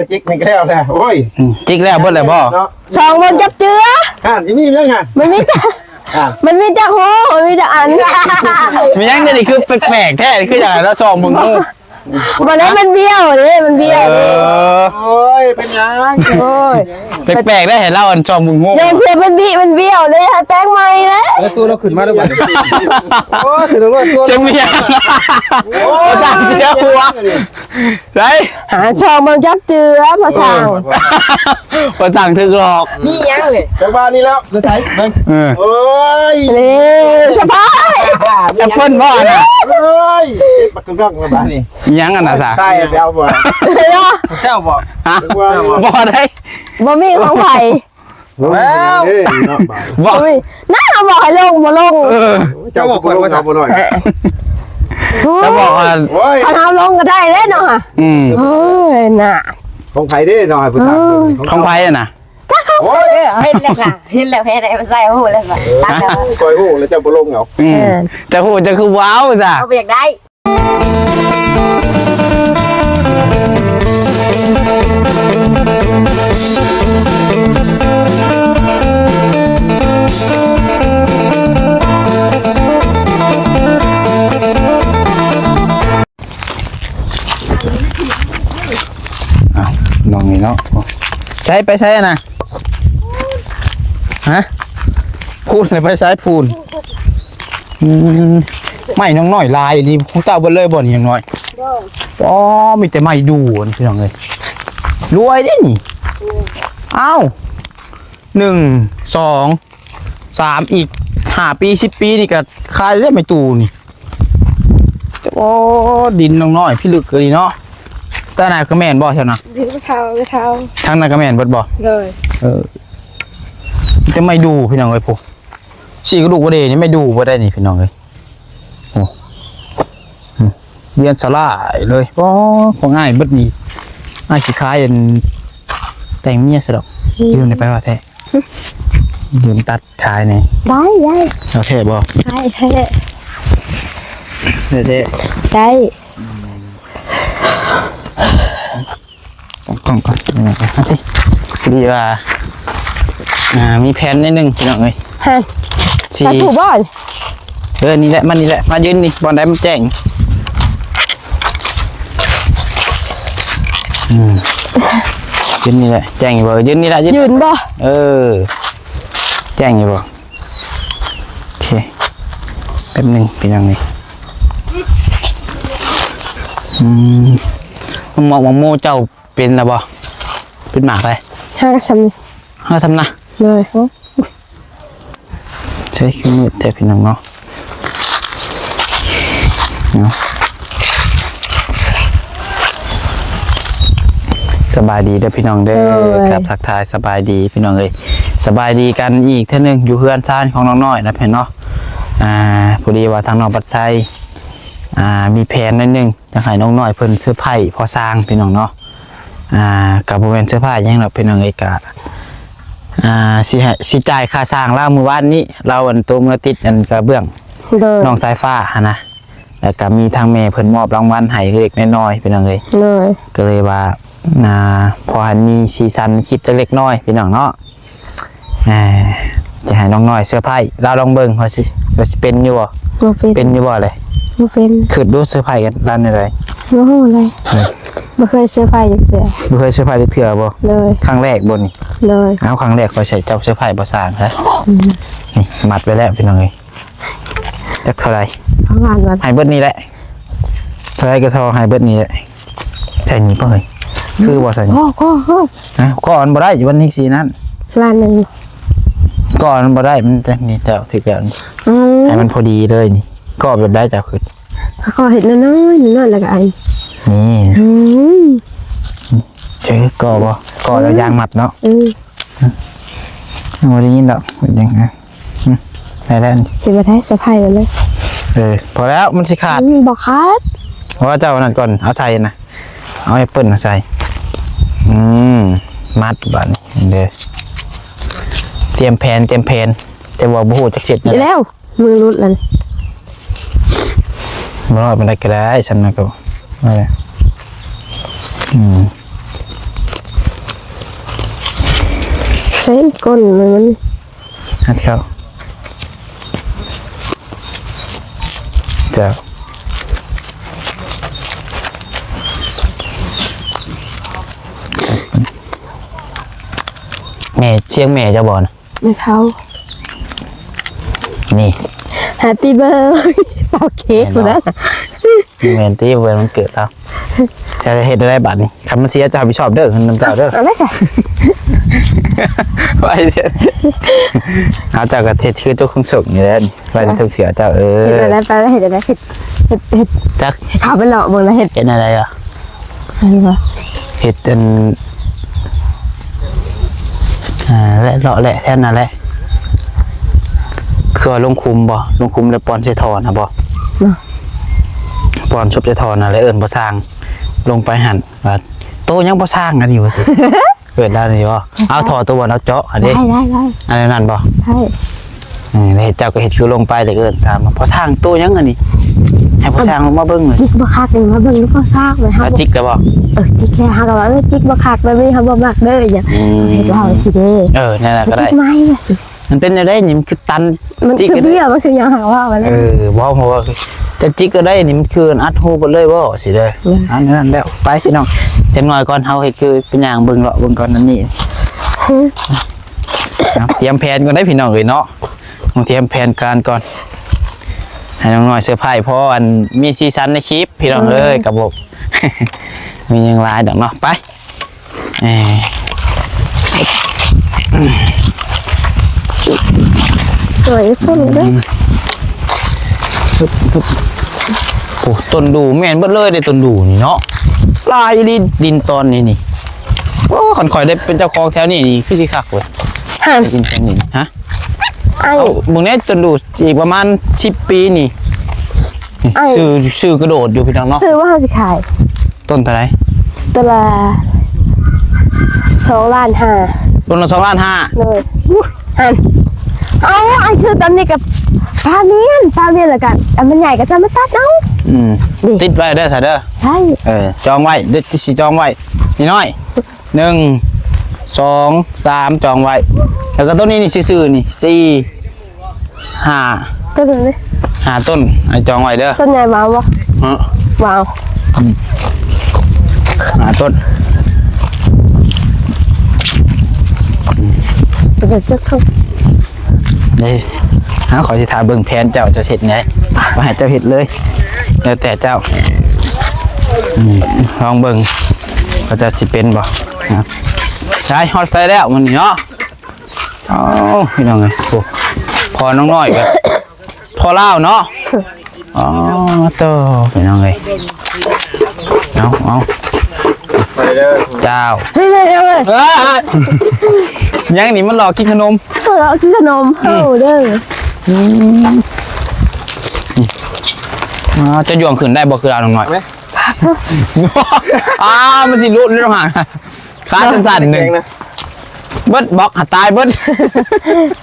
ມາຈິກນີ້ກໍແລ້ວແຫຼະ. ໂອ້ຍ ອືມ ຈິກແລ້ວເບິດແລ້ວບໍ່? ເນາະ ຊ່ອງເບິ່ງຈັບເຈື່ອ. ອ່າ ຊິມີຫຍັງຫະ? ມັນມີແຕ່ ອ່າ ມັນມີຈັກຮູ ມັນມີຈັກອັນ? ມີຫຍັງນີ້ ຄືແປກໆແທ້ ຄືຫຍັງລະຊ່ອງເບິ່ງຮູ? ບໍ່ໄດ້ ມັນບ້ຽວເດ້ ມັນບ້ຽວເດ້. ເອີ ໂອ້ຍ ເປັນຫຍັງ? ໂອ້ຍ ແປກໆໄດ໋ ໃຫ້ລາວອັນຊ່ອງເບິ່ງຮູ. ຢ້ານເທື່ອມັນບິ ມັນບ້ຽວເດ້ ໃຫ້ແປງໃໝ່ເດ້. ເອີ ຕົວລາວຂຶ້ນມາແລ້ວບັດນີ້. ໂອ້ຍ ສະແດງວ່າຕົວ ເສຍງມີຫຍັງ? ໂອ້ຍ ປະສານເສຍຫົວ. ໄດ້ ຫາຊ່ອງເບິ່ງຈັບເຈື່ອ ພໍ່ຊ່າງ ເອີ ພໍ່ຊ່າງຖືກຫຼອກ. ມີຫຍັງເລີຍ ແຕ່ວ່ານີ້ແລ້ວ ຢູ່ໃສເບິ່ງ? ເອີ ໂອ້ຍ ນີ້ສະພາຍ ແອັບເປິ້ນບໍ່ນະ? ໂອ້ຍ ເກັບປາກກະດອງມາບາດນີ້. ຫຍັງອັນນະສາ ໃສ່ໄປເອົາບໍ່? ເຈົ້າບໍ່? ຮະ? ບໍ່ໄດ້ ບໍ່ມີຂອງໃຜ. ແລ້ວ ບໍ່ ອຸ້ຍ ນັ້ນເຮົາບອກໃຫ້ລົງ ບໍ່ລົງ. ເອີ ເຈົ້າບອກຂ້ອຍວ່າ ເຈົ້າບໍ່ລົງ ເອົາບໍ່ໜ້ອຍ. ໂອ້ຍ ເຈົ້າບອກວ່າ ໂອ້ຍ ຄັນເຮົາລົງກໍໄດ້ແລ້ວເນາະ. ອືມ ໂອ້ຍ ນ່າ ຂອງໃຜເດ້ເນາະ ໃຫ້ຜູ້ສາວ. ເອີ ຂອງໃຜນະ? ຈັກເຂົາ ໂອ້ຍ ເຫັນແລ້ວ ເຫັນແລ້ວ ເຫັນແລ້ວ ໃສ່ຮູ້ແລ້ວ ຕັດແລ້ວ. ຂ້ອຍຮູ້ແລ້ວ ເຈົ້າບໍ່ລົງເອົາ. ອືມ ເຈົ້າຮູ້ ເຈົ້າຄືບໍ່ເອົາຊະ? ເຮົາບໍ່ຢາກໄດ້. ອ້າວ ນ້ອງນີ້ເນາະ ໃສ ໄປໃສນະ? ຮະ? ພຸ້ນແຫຼະ ໄປໃສພຸ້ນ? ອືມ ໄມ້ນ້ອງນ້ອຍຫຼາຍອີ່ຫຼີ ຂອງເຈົ້າເບິດເລີຍບໍ່ນີ້ນ້ອງນ້ອຍ? ໂດຍ. ອໍ ມີແຕ່ໄມ້ດູ່ນີ້ ພີ່ນ້ອງເອີຍ ລວຍເດ້ນີ້. ອືມ ອ້າວ ໜຶ່ງ ສອງ ສາມ ອີກຫ້າປີ ສິບປີນີ້ກໍຂາຍໄດ້ໄມ້ດູ່ນີ້. ໂອ້ ດິນນ້ອງນ້ອຍພິລຶກອີ່ຫຼີເນາະ. ແຕ່ນັ້ນກໍແມ່ນບໍ່ ແຖວນັ້ນ? ດິນເຂົາ ເຂົາ ທາງນັ້ນກໍແມ່ນເບິດບໍ່? ໂດຍ. ເອີ ແຕ່ໄມ້ດູ່ ພີ່ນ້ອງເອີຍ ຜູ້ ຊີ້ກະດູກບໍ່ເດນີ້ ໄມ້ດູ່ບໍ່ໄດ້ນີ້ ພີ່ນ້ອງເອີຍ. ໂອ້ ອືມ ວຽນສະຫຼາຍເລີຍ. ອໍ ຂອງອ້າຍເບິດນີ້ ອ້າຍຊິຂາຍອັນ ແຕ່ງເມຍຊະດອກ. ອືມ ຢືມໄດ້ໄປວ່າແທ້ ຢືມຕັດຂາຍແດ່. ໄດ້ ໄດ້. ເອົາແທ້ບໍ່? ໄດ້ແທ້ ໄດ້ແທ້ ໄດ້. ຕັ້ງກ້ອງກ່ອນ ພໍດີວ່າ ອ່າ ມີແຜນໜ້ອຍໜຶ່ງ ພີ່ນ້ອງເອີຍ. ຮະ ຊິ ປະຕູບ່ອນ. ເອີ ນີ້ແຫຼະ ມານີ້ແຫຼະ ມາຢືນນີ້ ບ່ອນໃດມັນແຈ້ງ. ອືມ ຢືນນີ້ແຫຼະ ແຈ້ງຢູ່ບໍ່? ຢືນນີ້ແຫຼະ ຢືນ ຢືນບໍ່? ເອີ ແຈ້ງຢູ່ບໍ່? ໂອເຄ ແປັບໜຶ່ງ ພີ່ນ້ອງເອີຍ. ອືມ ໝາກ ໝາກໂມເຈົ້າເປັນແລ້ວບໍ່? ເປັນໝາກໃດ? ຫາກະຊຳນີ້ ຫາກະຊຳນະ. ໂດຍ. ໂອ້ ໃສ່ຄືມືດແທ້ ພີ່ນ້ອງເນາະ. ເນາະ ສະບາຍດີເດີພີ່ນ້ອງເດີ. ໂດຍ. ກັບທັກທາຍສະບາຍດີພີ່ນ້ອງເອີຍ ສະບາຍດີກັນອີກເທື່ອໜຶ່ງ ຢູ່ເຮືອນຊານຂອງນ້ອງນ້ອຍນະພີ່ນ້ອງເນາະ. ອ່າ ພໍດີວ່າທາງນ້ອງປັດໄຊ ອ່າ ມີແຜນໜ້ອຍໜຶ່ງ ຢາກໃຫ້ນ້ອງນ້ອຍເພິ່ນເຊີໄພພໍ່ຊ່າງ ພີ່ນ້ອງເນາະ. ອ່າ ກໍບໍ່ແມ່ນເຊີໄພຫຍັງດອກ ພີ່ນ້ອງເອີຍ. ກະ ອ່າ ຊິໃຫ້ ຊິຈ່າຍຄ່າຊ່າງລາວມື້ວານນີ້ ລາວອັນໂຕເມືອຕິດອັນກະເບື້ອງ ໂດຍ ນ້ອງສາຍຟ້າຫັ້ນນະ ແລ້ວກະມີທາງແມ່ເພິ່ນມອບລາງວັນໃຫ້ເລັກໆນ້ອຍໆ ພີ່ນ້ອງເອີຍ. ໂດຍ. ກໍເລີຍວ່າ ອ່າ ພໍໃຫ້ມີສີສັນໃນຄລິບຈັກເລັກນ້ອຍ ພີ່ນ້ອງເນາະ. ອ່າ ຈະໃຫ້ນ້ອງນ້ອຍເຊີໄພລາວ ລອງເບິ່ງວ່າຊິ ວ່າຊິເປັນຢູ່ບໍ່? ບໍ່ເປັນ. ເປັນຢູ່ບໍ່ເລີຍ? ບໍ່ເປັນ. ຄິດດູເຊີໄພກັນລາວແນວໃດ? ບໍ່ຮູ້ເລີຍ. ເອີ ບໍ່ເຄີຍເຊີໄພຈັກເທື່ອ. ບໍ່ເຄີຍເຊີໄພຈັກເທື່ອບໍ່? ໂດຍ. ຄັ້ງແລກບໍ່ນີ້? ໂດຍ. ເອົາ ຄັ້ງແລກຂ້ອຍໃສ່ເຈົ້າເຊີໄພບໍ່ຊ່າງຊະ. ອືມ ນີ້ມັດໄວ້ແລ້ວ ພີ່ນ້ອງເອີຍ. ຈັກເທົ່າໃດ? ສອງລ້ານບາດ. ໃຫ້ເບິດນີ້ແຫຼະ ເທົ່າໃດກໍເທົ່າ ໃຫ້ເບິດນີ້ແຫຼະ. ໃສ່ນີ້ບໍ່ເຮີ້ຍ? ຄືບໍ່ໃສ່ນີ້? ກໍ ກໍ ກໍ ຮະ? ກໍມັນບໍ່ໄດ້ ວັນນີ້ສີນັ້ນ ລ້ານໜຶ່ງ ກໍມັນບໍ່ໄດ້ ມັນຈະນີ້ແລ້ວ ຖືກແລ້ວນີ້. ອືມ ໃຫ້ມັນພໍດີເລີຍນີ້. ກໍແບບໃດເຈົ້າຄິດ? ກໍເຮັດນ້ອຍໆ ນ້ອຍໆ ແລ້ວກໍອັນນີ້. ອືມ ເຈີກໍບໍ່? ກໍແລ້ວ ອືມ ຢາງມັດເນາະ. ອືມ ບໍ່ໄດ້ຍິນດອກ ເປັນຫຍັງ? ອືມ ໄດ້ແລ້ວ ເຫັນບໍ່ໄດ້ ສະພາຍໄວ້ເລີຍ. ເອີ ພໍແລ້ວ ມັນຊິຂາດ. ອືມ ບໍ່ຂາດ. ເພາະວ່າເຈົ້າອັນນັ້ນກ່ອນ ເອົາໃສ່ນະ ເອົາແອັບເປິ້ນມາໃສ່. ອືມ ມັດບາດນີ້ເດີ ຕຽມແຜນ ຕຽມແຜນ ແຕ່ວ່າບໍ່ຮູ້ຈັກເຮັດແນວໃດ. ແລ້ວ ມືຫຼຸດແລ້ວ. ບໍ່ຮອດປານໃດກໍໄດ້ ສ່ຳນັ້ນກໍ ອືມ ເຫັນກົ້ນມັນ ຮັດເຂົ້າ ເຈົ້າ ແມ່ ສຽງແມ່ເຈົ້າບໍ່ນະ? ແມ່ເຖົ້າ ນີ້ Happy birthday ເປົ່າເຄ້ກ ແມ່ນບໍ່? ພຸ້ນນະ ແມ່ນຕິ ເວັນ ວັນເກີດລາວ ຈະເຮັດໄດ້ບາດນີ້ ຄັນມັນເສຍເຈົ້າຮັບຜິດຊອບເດີ ເງິນນຳເຈົ້າເດີ ເອົາໄວ້ຊະ ໄວ້ເດີ ເອົາ ເຈົ້າກໍເຮັດຄືຕົວຄົງສົກນີ້ແຫຼະ ໄວ້ໃນຖົງເສື້ອເຈົ້າ ເອີ ເຮັດໄປແລ້ວ ໄປແລ້ວ ເຮັດໄປແລ້ວ ເຮັດ ເຮັດ ເຮັດ ຈັກ ເຂົ້າໄປເລາະເບິ່ງແລ້ວ ເຮັດ ເຮັດແນວໃດວະ? ອັນນີ້ບໍ່? ເຮັດອັນ ອ່າ ແລະເລາະແລະແຖວນັ້ນແຫຼະ ຄືວ່າລົງຂຸມບໍ່? ລົງຂຸມແລ້ວປ່ອນໃສ່ທໍ່ນະບໍ່? ເນາະ ປ່ອນສົບໃສ່ທໍ່ນະ ແລ້ວເອີ້ນພໍ່ຊ່າງລົງໄປຫັ້ນວ່າ ໂຕຫຍັງພໍ່ຊ່າງອັນນີ້ວ່າຊີ້ ເອີ້ນລາວນີ້ບໍ່? ເອົາທໍ່ຕົວບ່ອນເອົາເຈາະຫັ້ນເດ້ ໄດ້ ໄດ້ ໄດ້ ອັນນັ້ນບໍ່? ໃຊ່ ເອີ ແລ້ວເຈົ້າກໍເຮັດຄືລົງໄປ ແລ້ວເອີ້ນຖາມວ່າ ພໍ່ຊ່າງ ໂຕຫຍັງອັນນີ້? ໃຫ້ພໍ່ຊ່າງລົງມາເບິ່ງ ຈິກບໍ່ຄັກນີ້ ມາເບິ່ງລູກພໍ່ຊ່າງ ແລ້ວເຮົາ ອ່າ ຈິກແລ້ວບໍ່? ເອີ ຈິກແລ້ວ ເຮົາກໍວ່າ ເອີ ຈິກບໍ່ຄັກ ແບບນີ້ເຮົາບໍ່ມັກເດີ ຫຍັງ ອືມ ເຮັດເວົ້າຊິເດ້ ເອີ ນັ້ນລະກໍໄດ້ ຈິກໃໝ່ວ່າຊິ ມັນເປັນແນວໃດນີ້? ມັນຄືຕັນ ມັນຄືເບ້ຍ ມັນຄືຫຍັງ ເຮົາວ່າແລ້ວ ເອີ ເວົ້າ ເພາະວ່າຈະຈິກກໍໄດ້ນີ້ ມັນຄືອັດຮູບເບິດເລີຍບໍ່ ຊິເດີ ອືມ ອັນນັ້ນແລ້ວ ໄປພີ່ນ້ອງ ຈັກໜ້ອຍກ່ອນ ເຮົາເຮັດຄືໄປຍ່າງເບິ່ງ ເລາະເບິ່ງກ່ອນ ອັນນີ້ ເນາະ ຕຽມແຜນກ່ອນໄດ໋ພີ່ນ້ອງເອີຍເນາະ ຕ້ອງຕຽມແຜນການກ່ອນ ໃຫ້ນ້ອງນ້ອຍເຊີໄພ ພໍອັນມີສີສັນໃນຄລິບພີ່ນ້ອງເອີຍ ອືມ ກໍບໍ່ມີຫຍັງຫຼາຍດອກເນາະ ໄປ ເອີ ສວຍສຸດເດີ ໂອ້ ຕົ້ນດູ່ ແມ່ນເບິດເລີຍເດ້ ຕົ້ນດູ່ນີ້ເນາະ ຫຼາຍອີ່ຫຼີ ດິນຕອນນີ້ນີ້ ໂອ້ ຄັນຂ້ອຍໄດ້ເປັນເຈົ້າຂອງແຖວນີ້ນີ້ ຄືຊິຄັກເວີຍ ຮະ ໄດ້ກິນແຖວນີ້ ຮະ ອ້າຍ ເອົາ ເບິ່ງແດ່ ຕົ້ນດູ່ ອີກປະມານສິບປີນີ້ ອ້າຍ ຊື່ ຊື່ກະໂດດຢູ່ພີ່ນ້ອງເນາະ ຊື້ວ່າເຮົາຊິຂາຍ ຕົ້ນເທົ່າໃດ? ຕົ້ນລະສອງລ້ານຫ້າ ຕົ້ນລະສອງລ້ານຫ້າ ໂດຍ ຫັ້ນ ເອົາ ອ້າຍຊື້ຕອນນີ້ກັບປາມຽນ ປາມຽນ ແລ້ວກະອັນມັນໃຫຍ່ກໍຈະມາຕັດເອົາ ອືມ ນີ້ ຕິດໄວ້ເດີຊະເດີ ໃຊ່ ເອີ ຈອງໄວ້ ເດີຊິຈອງໄວ້ ນ້ອຍໆ ໜຶ່ງ ສອງ ສາມ ຈອງໄວ້ ແລ້ວກໍໂຕນີ້ນີ້ຊື່ໆ ນີ້ ສີ່ ຫ້າ ຕົ້ນນີ້ ຫ້າຕົ້ນ ໃຫ້ຈອງໄວ້ເດີ ຕົ້ນໃຫຍ່ມາບໍ່? ເອີ ວ້າວ ອືມ ຫ້າຕົ້ນ ເປັນຈັກເທົ່າ ເດ້ ຫາ ຂ້ອຍຊິຖ້າເບິ່ງແຜນເຈົ້າ ເຈົ້າເຮັດແນວໃດ ວ່າໃຫ້ເຈົ້າເຮັດເລີຍ ແລ້ວແຕ່ເຈົ້າ ອືມ ລອງເບິ່ງວ່າເຈົ້າຊິເປັນບໍ່ ນະ ໃສ ຮອດໃສແລ້ວມື້ນີ້ເນາະ ເອົາ ພີ່ນ້ອງເອີຍ ໂອ້ ພໍ່ນ້ອງນ້ອຍກໍພໍ່ລາວເນາະ ອໍ ໂຕ ພີ່ນ້ອງເອີຍ ເອົາ ເອົາ ໄປເດີ ເຈົ້າ ເຮີ້ຍ ເຮີ້ຍ ເຮີ້ຍ ເອີ ຫຍັງນີ້ ມັນຫຼອກກິນຂະໜົມ ເອີ ເອົາກິນຂະໜົມ ອືມ ເຮົາເດີ ອືມ ອໍ ຈະຍ່ວງຂຶ້ນໄດ້ບໍ່ ຄືລາວນ້ອງນ້ອຍ ແມ່ ອ້າວ ມັນຊິຫຼຸດເລີຍເນາະ ຂາສັ້ນໆ ໜຶ່ງ ເກັ່ງນະ ເບິດບລັອກຫາຕາຍເບິດ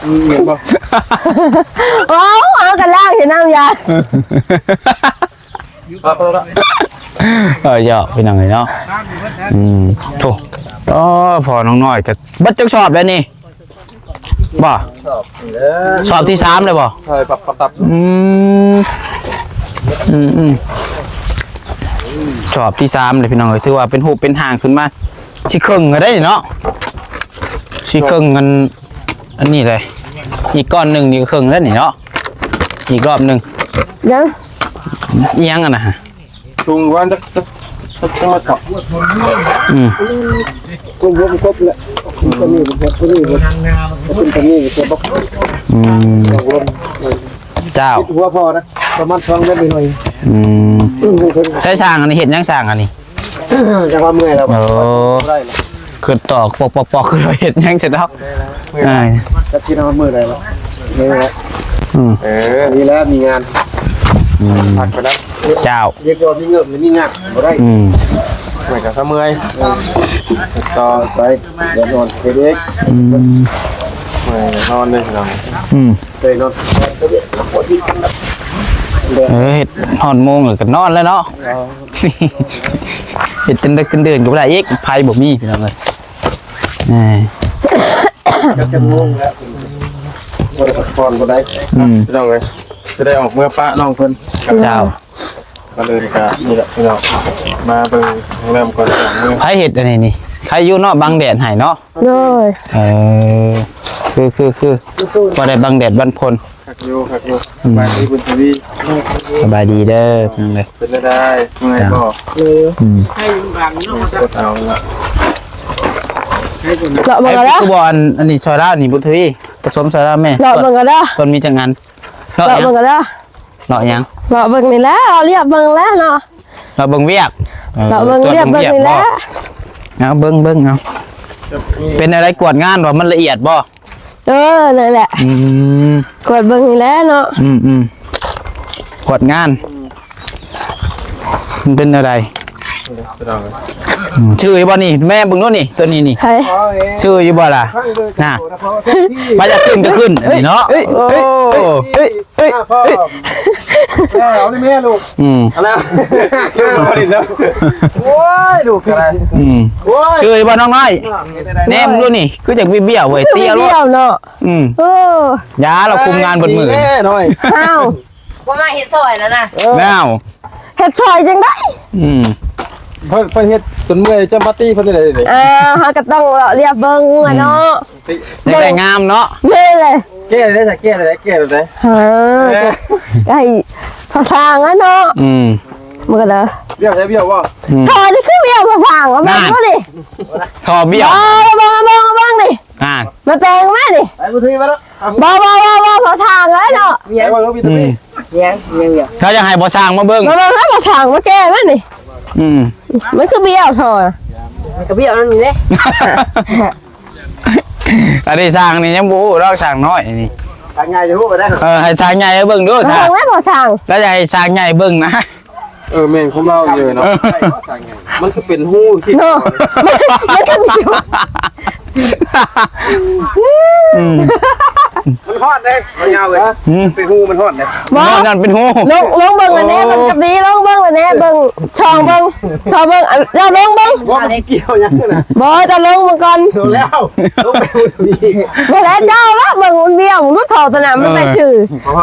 ອືມ ເຫັນບໍ່ ເອົາ ເອົາກັນລ້າງເຫັນນ້ຳຢາ ເອີ ຢອກພີ່ນ້ອງເອີຍເນາະ ອືມ ໂທ້ ອໍ ພໍ່ນ້ອງນ້ອຍກໍເບິດຈັກສອບແລ້ວນີ້ ບໍ່ ສອບນີ້ແຫຼະ ສອບທີສາມແລ້ວບໍ່ ໃຊ່ ປັບໆ ອືມ ອືມ ອືມ ສອບທີສາມເດ້ພີ່ນ້ອງເອີຍ ຖືວ່າເປັນຮູບເປັນຮ່າງຂຶ້ນມາ ຊິເຄິ່ງກໍໄດ້ເນາະ ຊິເຄິ່ງອັນ ອັນນີ້ເລີຍ ອີກກ້ອນໜຶ່ງນີ້ກໍເຄິ່ງແລ້ວນີ້ເນາະ ອີກຮອບໜຶ່ງ ຍັງ ອີຫຍັງອັນນະ ສູງປະມານຈັກ ຈັກ ຈັກ ຈັກແມັດເກາະ ອືມ ຄວາມຮວມຄົບແຫຼະ ຕົວນີ້ເປັນຕົວນີ້ເປັນຕົວນີ້ເປັນຕົວບັກ ອືມ ເຈົ້າ ຫົວພໍນະ ປະມານສອງແມັດໜ້ອຍ ອືມ ອືມ ໃຊ້ຊ່າງອັນນີ້ເຮັດຫຍັງ ຊ່າງອັນນີ້ ຈັກວ່າເມື່ອຍແລ້ວ ໂອ້ ບໍ່ໄດ້ແລ້ວ ຄືຕອກປອກໆໆ ຄືເຮັດຫຍັງຊະດອກ ເມື່ອຍແລ້ວ ເອີ ຈັກຊິນອນມື້ໃດແລ້ວ ນີ້ແຫຼະ ອືມ ເອີ ນີ້ແຫຼະມີງານ ອືມ ພັກໄປນຳ ເຈົ້າ ຮຽກວ່າມີເງິບມີງານບໍ່ໄດ້ ອືມ ເມື່ອຍກໍເມື່ອຍ ເອີ ຕໍ່ໄປ ດຽວນອນເຮັດເອງ ອືມ ເມື່ອຍນອນເລີຍພີ່ນ້ອງ ອືມ ໄປນອນ ເອີ ເຮັດຮອດໂມງກໍນອນແລ້ວເນາະ ເອີ ເຮັດຈົນເດິກຈົນເດີນກໍບໍ່ໄດ້ອີກ ໄຟບໍ່ມີພີ່ນ້ອງເອີຍ ເອີ ຈັກໂມງແລ້ວ ບໍ່ໄດ້ພັກຜ່ອນບໍ່ໄດ້ ອືມ ພີ່ນ້ອງເອີຍ ຈະໄດ້ອອກເມືອປະນ້ອງເພິ່ນ ເຈົ້າ ກໍເລີຍກະນີ້ແຫຼະພີ່ນ້ອງ ມາເບິ່ງໂຮງແຮມກ່ອນຈະອອກເມືອ ໃຜເຮັດອັນນີ້ນີ້ ໃຜຢູ່ເນາະ ບັງແດດໃຫ້ເນາະ ໂດຍ ເອີ ຄື ຄື ຄື ພໍໄດ້ບັງແດດບັງຝົນ ຄັກຢູ່ ຄັກຢູ່ ອືມ ສະບາຍດີບຸນທະວີ ສະບາຍດີເດີພີ່ນ້ອງເດີ ເປັນແນວໃດ ເມື່ອຍບໍ່? ເອີ ອືມ ເອົາລະ ເລາະເບິ່ງກໍໄດ້ ຄືບໍ່ ອັນ ອັນນີ້ຊອຍລາວນີ້ ບຸນທະວີ ປະສົມຊອຍລາວແມ່ ເລາະເບິ່ງກໍໄດ້ ເພິ່ນມີຈັກອັນ ເລາະຫຍັງ ເລາະເບິ່ງກໍໄດ້ ເລາະຫຍັງ ເລາະເບິ່ງນີ້ແຫຼະ ລຽບເບິ່ງແລ້ວເນາະ ເລາະເບິ່ງວຽກ ເອີ ເລາະເບິ່ງ ຕວດເບິ່ງວຽກ ລຽບເບິ່ງນີ້ແຫຼະ ເອົາເບິ່ງ ເບິ່ງເອົາ ເປັນແນວໃດ ກວດງານວ່າມັນລະອຽດບໍ່? ເອີ ນັ້ນແຫຼະ ອືມ ກວດເບິ່ງນີ້ແຫຼະເນາະ ອືມໆ ກວດງານ ມັນເປັນແນວໃດ? ອືມ ຊື່ຢູ່ບໍ່ນີ້? ແມ່ເບິ່ງດູນີ້ ໂຕນີ້ນີ້ ໃຜ? ຊື່ຢູ່ບໍ່ລະ? ນະ ມາຈາກຂຶ້ນກໍຂຶ້ນ ອັນນີ້ເນາະ ເອີຍ ໂອ້ ເອີຍ ເອີຍ ເອີຍ ເອົານີ້ແມ່ລູກ ອືມ ເອົາແລ້ວ ໂອ້ຍ ລູກກໍໄດ້ ອືມ ໂອ້ຍ ຊື່ຢູ່ບໍ່ນ້ອງນ້ອຍ? ແນມດູນີ້ ຄືຈະບ້ຽວເວີຍ ຄື ເຕ້ຍໂລດ ບ້ຽວເນາະ ອືມ ເອີ ຢ່າ ລາວຄຸມງານເບິດມື້ ແມ່ນ້ອຍ ອ້າວ ບໍ່ມາເຮັດຊ່ອຍແລ້ວນະ ເອີ ແລ້ວ ເຮັດຊ່ອຍຈັ່ງໃດ? ອືມ ເພິ່ນ ເພິ່ນເຮັດຈົນເມື່ອຍ ຈະມາຕີເພິ່ນໄດ້ໃດນີ້? ອ່າ ເຮົາກໍຕ້ອງເລາະລຽບເບິ່ງ ອືມ ຫັ້ນເນາະ ຢາກໄດ້ງາມເນາະ ແມ່ນແຫຼະ ແກ້ໄດ້ ແກ້ໄດ້ ແກ້ໄດ້ ເອີ ເອີ ໃຫ້ພາສາງຫັ້ນເນາະ ອືມ ມັນກໍເດີ ບ້ຽວໄດ້ ບ້ຽວບໍ່? ອືມ ທໍ່ນີ້ຄືບ້ຽວພາສາງ ເອົາເບິ່ງດູນີ້ ທໍ່ບ້ຽວ ເບິ່ງ ເບິ່ງ ເບິ່ງ ເບິ່ງນີ້ ອ່າ ມາແປງແມ່ນີ້ ໄປບໍ່ຖືກແລ້ວ ບໍ່ ບໍ່ ບໍ່ ບໍ່ ພໍຊ່າງແລ້ວເນາະ ມີຫຍັງ ໄປເບິ່ງເນາະ ມີແຕ່ ອືມ ມີຫຍັງ ມີຫຍັງ ເຂົາຢາກໃຫ້ພໍ່ຊ່າງມາເບິ່ງ ມາເບິ່ງ ໃຫ້ພໍ່ຊ່າງມາແກ້ມັນນີ້ ອືມ ມັນຄືບ້ຽວທໍ່ ມັນກໍບ້ຽວນັ້ນນີ້ເດ້ ອັນນີ້ຊ່າງນີ້ຍັງບໍ່ຮູ້ດອກ ຊ່າງນ້ອຍນີ້ ຊ່າງໃຫຍ່ຈະຮູ້ໄປໄດ້ ເອີ ໃຫ້ຊ່າງໃຫຍ່ເບິ່ງດູ ມາເບິ່ງແມ່ພໍ່ຊ່າງ ລາວຢາກໃຫ້ຊ່າງໃຫຍ່ເບິ່ງນະ. ເອີ ແມ່ນຄວາມລາວເລີຍເນາະ ເອີ ມັນຄືເປັນຮູຊິເນາະ ມັນຄື ອືມ ມັນຮອດເດ້ ມັນຍາວເວີຍ ອືມ ເປັນຮູມັນຮອດເດ້ ບໍ່ ນັ້ນເປັນຮູ ລົງ ລົງເບິ່ງແລ້ວແນ່ ເອີ ເບິ່ງກັບດີ ລົງເບິ່ງແລ້ວແນ່ ເບິ່ງ ຊ່ອງເບິ່ງ ຊ່ອງເບິ່ງ ເຈົ້າລົງເບິ່ງ ບໍ່ ມັນກ່ຽວຫຍັງນະ ບໍ່ ເຈົ້າລົງເບິ່ງກ່ອນ ລົງແລ້ວ ລົງໄປບໍ່ຖືກ ບໍ່ແລ້ວ ເຈົ້າລະເບິ່ງມັນບ້ຽວ ມັນຫຼຸດທໍ່ຕົວນັ້ນ ມັນໄປຊື່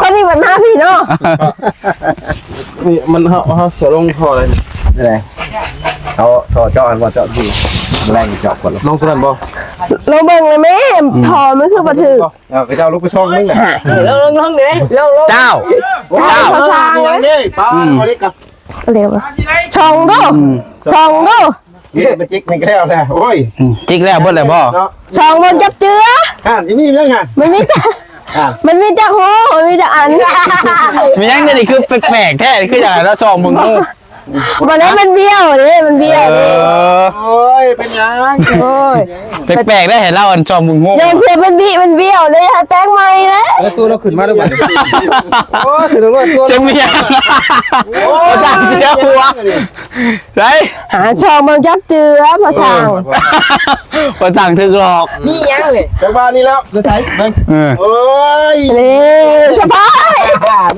ເອີ ຕົວນີ້ມັນມາພີ້ເນາະ. ນີ້ມັນ ເຮົາ ເຮົາຊິລົງທໍ່ເລີຍນີ້ ນີ້ແຫຼະ ເອົາທໍ່ເຈາະອັນບໍ່ເຈາະທີ່ ແລງເຈາະກ່ອນ ລົງຕົວນັ້ນບໍ່ ລົງເບິ່ງແລ້ວແມ່ ອືມ ທໍ່ມັນຄືບໍ່ຖືກ ເອົາ ເຂົາເຈົ້າລົງໄປຊ່ອງໜຶ່ງນະ ເອີ ລົງ ລົງ ລົງເດ້ ລົງ ລົງ ເຈົ້າ ເຈົ້າ ເຈົ້າ ເຈົ້າ ເດ້ ປ້າ ອືມ ເອົາເດ້ກະ ເລວ ຊ່ອງດູ ອືມ ຊ່ອງດູ ນີ້ມັນຈິກນີ້ກໍແລ້ວແຫຼະ ໂອ້ຍ ອືມ ຈິກແລ້ວເບິດແລ້ວບໍ່ ເນາະ ຊ່ອງເບິ່ງຈັບເຈືອ ອ່າ ຊິມີຫຍັງຫະ ມັນມີແຕ່ ອ່າ ມັນມີຈັກຮູ ມັນມີຈັກອັນ ມີຫຍັງນີ້ຄືແປກໆແທ້ ຄືຫຍັງລະຊ່ອງເບິ່ງຮູ ບໍ່ໄດ້ ມັນບ້ຽວເດ້ ມັນບ້ຽວເດ້ ເອີ ໂອ້ຍ ເປັນຫຍັງ ໂອ້ຍ ແປກໆໄດ໋ ໃຫ້ລາວອັນຊ່ອງເບິ່ງຮູ ຢ້ານເທື່ອມັນບີ ມັນບ້ຽວເດ້ ໃຫ້ແປງໃໝ່ເດ້ ເອີ ຕົວລາວຂຶ້ນມາແລ້ວບັດນີ້ ໂອ້ຍ ສຽງເມຍ ໂອ້ຍ ສາງເສຍຫົວ ໄດ້ ຫາຊ່ອງເບິ່ງຈັບເຈື່ອ ພໍ່ຊ່າງ ເອີ ພໍ່ຊ່າງຖືກຫຼອກ ມີຫຍັງເລີຍ ຈັກບາດນີ້ແລ້ວ ຢູ່ໃສເບິ່ງ ເອີ ໂອ້ຍ ນີ້ສະພາຍ ແ